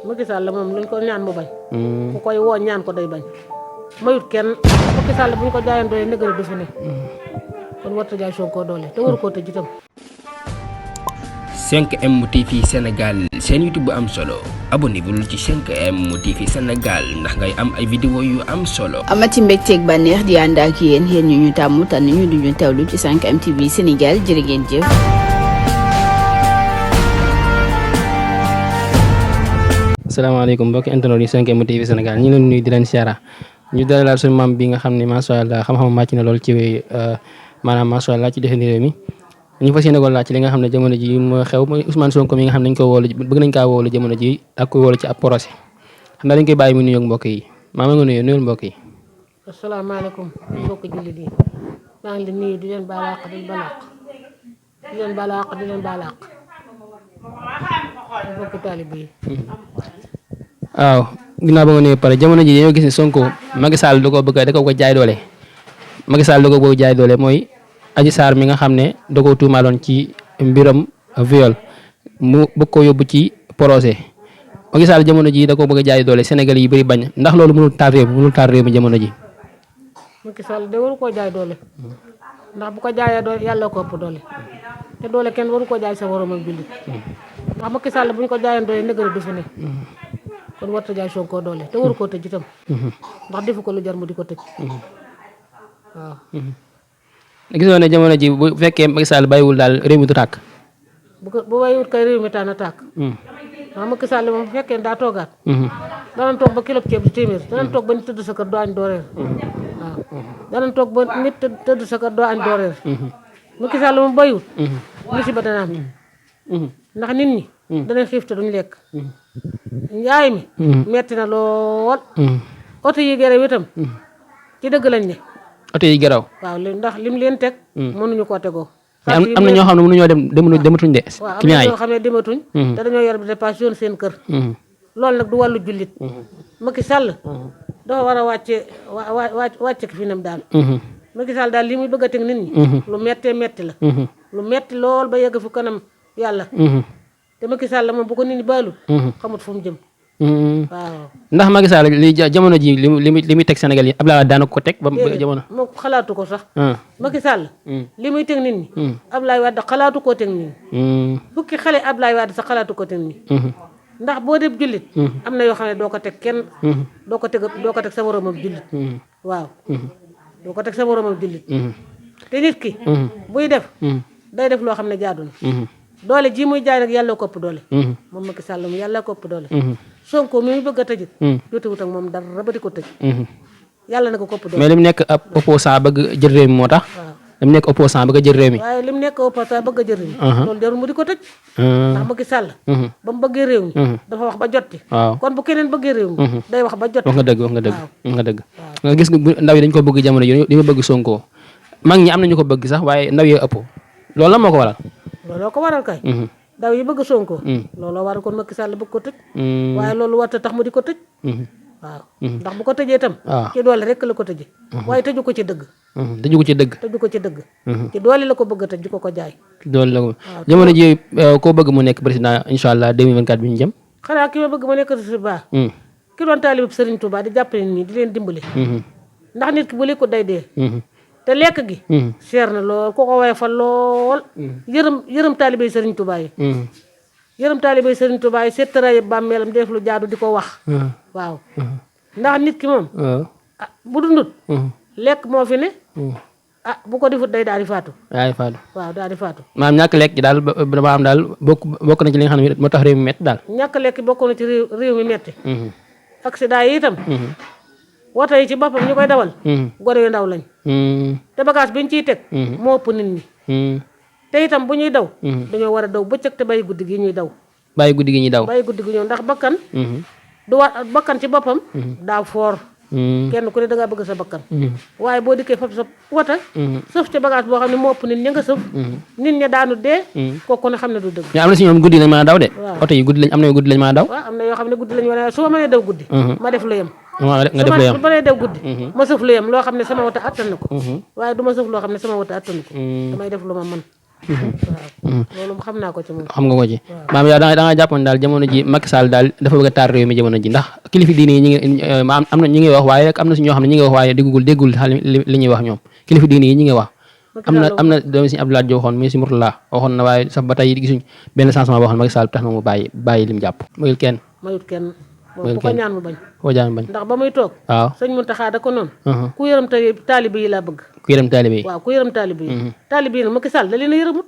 Macky Sall moom luñ ko ñaan mu bañ. ku koy woo ñaan ko day bañ. mayut kenn Macky Sall buñ ko jaayoon doole nëgëri du fi ne. kon warta jaay Sonko doole te waru koo tëj itam. 5M TV Sénégal seen YouTube bu am solo abonné bul ci 5M TV Sénégal ndax ngay am ay vidéo yu am solo. amati mbégteeg bànneex di ànd ak yéen ñu tàmm tànn ñu duñu teewlu ci 5M TV Sénégal jërë ngeen jëf. asalaamaaleykum mbokki internet yi 5M TV Sénégal ñu leen nuyu di leen siyaara ñu dalal suñu maam bi nga xam ne macha allah xam-xam màcc na lool ci maanaam macha allah ci defee réew mi. ñu fas yéene ko laaj ci li nga xam ne jamono ji moo xew mooy Ousmane Sonko mi nga xam ne dañ ko woolu bëgg nañ kaa woolu jamono ji ak ko woolu ci ab procès xam naa dañ koy bàyyi mu nuyoog mbokk yi maama nga nuyul mbokk yi. asalaamaaleykum mbokki jullit yi maa ngi leen nuyu di leen baal àq di leen baal àq di leen baal àq mbokki taalibe yi. waaw ginnaaw ba nga nuyoo pare jamono ji dañoo gis ne Sonko Macky Sall da ko jaay doole Macky Sall da ko bëgg jaay doole mooy Adji Sarr mi nga xam ne da ko tuumaaloon ci mbiram viol mu bëgg ko yóbbu ci procès Macky Sall jamono ji da ko bëgg a jaay doole Sénégal yi bëri bañ ndax loolu mënul taal réew mi jamono ji. Macky Sall de waru koo jaay doole ndax bu ko jaayee doole yàlla ko ëpp doole te doole kenn waru koo jaay sa waroom ak jullit ndax Macky Sall bu ñu ko jaayoon doole nëgëri du fi ne kon warta jaay Sonko doole te waru koo tëj itam ndax defu ko lu jar mu di ko tëj waaw. gisoo ne jamono ji bu fekkee Macky Sall bàyyiwul daal réew mi du tàkk. bu bàyyiwul kay réew mi tànn tàkk. waaw Macky Sall moom bu fekkee daa toogaat. danañ toog ba kilo ceeb di téeméer danañ toog ba nit tëdd sa kër doo añ doo reer. waaw danañ toog ba nit tëdd sa kër doo añ doo reer. Macky Sall moom bàyyiwul. musiba dana am. ndax nit ñi. danañ xiif te duñ lekk. njaay mi. metti na lool. oto yi gere itam. ci dëgg lañ ne. oto yi garaw waaw ndax lim leen teg. mënuñu koo tegoo. am na ñoo xam ne mënuñoo dematuñ de. client yi waaw am na ñoo xam ne dematuñ. te dañoo yor bi dépasse yoon seen kër. loolu nag du wàllu jullit. Macky Sall. dafa war a wàcce ki fi nam daal. Macky Sall daal li muy bëgg a teg nit ñi. lu mettee metti la. lu metti lool ba yegg fu kanam yàlla. te Macky Sall moom bu ko nit ñi baalul. xamut fu mu jëm. waaw ndax Macky Sall li jamono ji li muy teg Sénégal yi Abdoulaye Wade daana ko teg ba jamono. moo xalaatu ko sax. Macky Sall. li muy teg nit ñi. Abdoulaye Wade xalaatu koo teg nit ñi. fukki xale Abdoulaye Wade sax xalaatu ko teg nit ñi. ndax boo dee jullit. am na yoo xam ne doo ko teg kenn. doo ko teg sa moroomam jullit. waaw doo ko teg sa moroomam jullit. te nit ki. buy def. day def loo xam ne jaadu na. doole ji muy jaay nag yàlla ko ëpp doole. moom Macky Sall mu yàlla ko ëpp doole. Sonko mi muy bëgg a tëjit. jotewut ak moom dara ba di ko tëj. yàlla na ko ëpp doole. mais li mu nekk ab opposant bëgg jël réew mi moo tax. waaw li mu nekk opposant bëgg a jël réew mi. waaye li mu nekk opposant bëgg a jël réew mi. loolu jarul mu di ko tëj. ndax Macky Sall. ba mu bëggee réew mi. dafa wax ba jotti. waaw kon bu keneen bëggee réew mi. day wax ba jotti. wax nga dëgg. nga gis ndaw yi dañ ko bëgg jamono ji dañoo bëgg Sonko mag ñi am na ñu ko bëgg sax waaye ndaw yee ëpp loolu la moo ko waral. looloo ko waral kay. ndaw yi bëgg Sonko. looloo waral kon Macky Sall bëgg ko tëj. waaye loolu warta tax mu di ko tëj. waaw ndax bu ko tëjee itam. ci doole rek la ko tëjee. waaye tëju ko ci dëgg. tëju ko ci dëgg. ci doole la ko bëgg a tëj di ko jaay. doole la ko jamono ji koo bëgg mu nekk président incha allah 2024 bi ñu jëm. xanaa ki ma bëgg mu nekk président. ki doon taalib Serigne Touba di jàppale nit ñi di leen dimbale. ndax nit ki bu lekkut day dee. te lekk gi. seer na lool ku ko woyofal lool. yërëm taalibey Serigne Touba yi. yërëm taalibey Serigne Touba yi seet taraay bàmmeelam def lu jaadu di ko wax. waaw ndax nit ki moom. bu dundut. lekk moo fi ne. bu ko defut day daal di faatu. waaw daal di faatu. maanaam ñàkk lekk ji daal dama am daal bokk na ci li nga xam ne moo tax réew mi metti daal. ñàkk lekk bokk na ci réew mi metti. accident yi itam. woto yi ci boppam ñu koy dawal. gone yu ndaw lañ. te bagage biñ ciy teg. moo ëpp nit ñi. te itam bu ñuy daw. dañoo war a daw bëccëg te bàyyi guddi gi ñuy daw. bàyyi guddi gi ñuy daw. bàyyi guddi gi ñëw ndax bakkan. du war bakkan ci boppam. daa foor. kenn ku ne da ngaa bëgg sa bakkan. waaye boo dikkee foofu sa wota. sëf ca bagage boo xam ne moo ëpp nit ña nga sëf. nit ña daanu dee. kooku ne xam ne du dëgg. mais am na si ñoom guddi lañ mën a daw de. waaw oto yi am na guddi lañ mën a daw. waaw am na yoo xam ne guddi lañ mën a su ma mënee daw guddi. ma def lu yem. nga def lu yem su ma mënee daw guddi. ma sëf lu yem loo xam ne sama wota attan na ko. waaye du ma sëf loo xam ne sama wota attan na ko. damay def lu ma mën. waaw loolu xam naa ko ci moom. xam nga ko ci maam yow da nga jàppoon daal jamono ji Macky Sall daal dafa bëgg a taar réew mi jamono ji ndax kilifa diine yi ñi ngi am na ñi ngi wax waaye rek am na si ñoo xam ne ñi ngi wax waaye déggul li ñuy wax ñoom kilifa diine yi ñi ngi wax am na doomi si Abdoulaye Diop waxoon muy si Mourtala waxoon na waaye sax ba tey gisuñ benn changement boo xam ne Macky Sall tax na mu bàyyi lim jàpp mayul kenn moom bu ko ñaan mu bañ foo jaan bañ ndax ba muy toog waaw sëñ Mountakha da ko noonu ku yërëm taalibe yi laa bëgg ku yërëm taalibe yi waaw ku yërëm taalibe yi taalibe yi nag Macky Sall da leen a yërëmut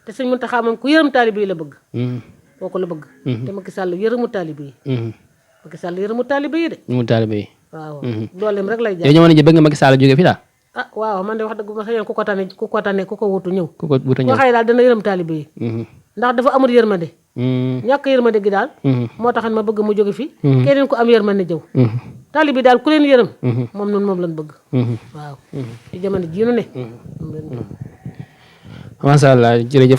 te sëñ Mountakha moom ku yërëm taalibe yi la bëgg kooku la bëgg te Macky Sall yërëmut taalibe yi Macky Sall yërëmut taalibe yi de mu taalibe yi waaw dooleem rek lay yow jaay jamono ji bëgg nga Macky Sall jóge fi daal waaw man de wax dëgg ma sañoon ku ko tane ku ko wutu ñëw ku ko wuta koo ñëw xëy daal dana yërëm taalibe yi ndax dafa amul yërmande ñàkk yërmande gi daal moo taxan ma bëgg mu jóge fi keneen ku am yërmande jëw taalibe yi daal ku leen yërëm moom noonu moom lañ bëgg waaw ci jamono jii nu ne masha Allah jërëjëf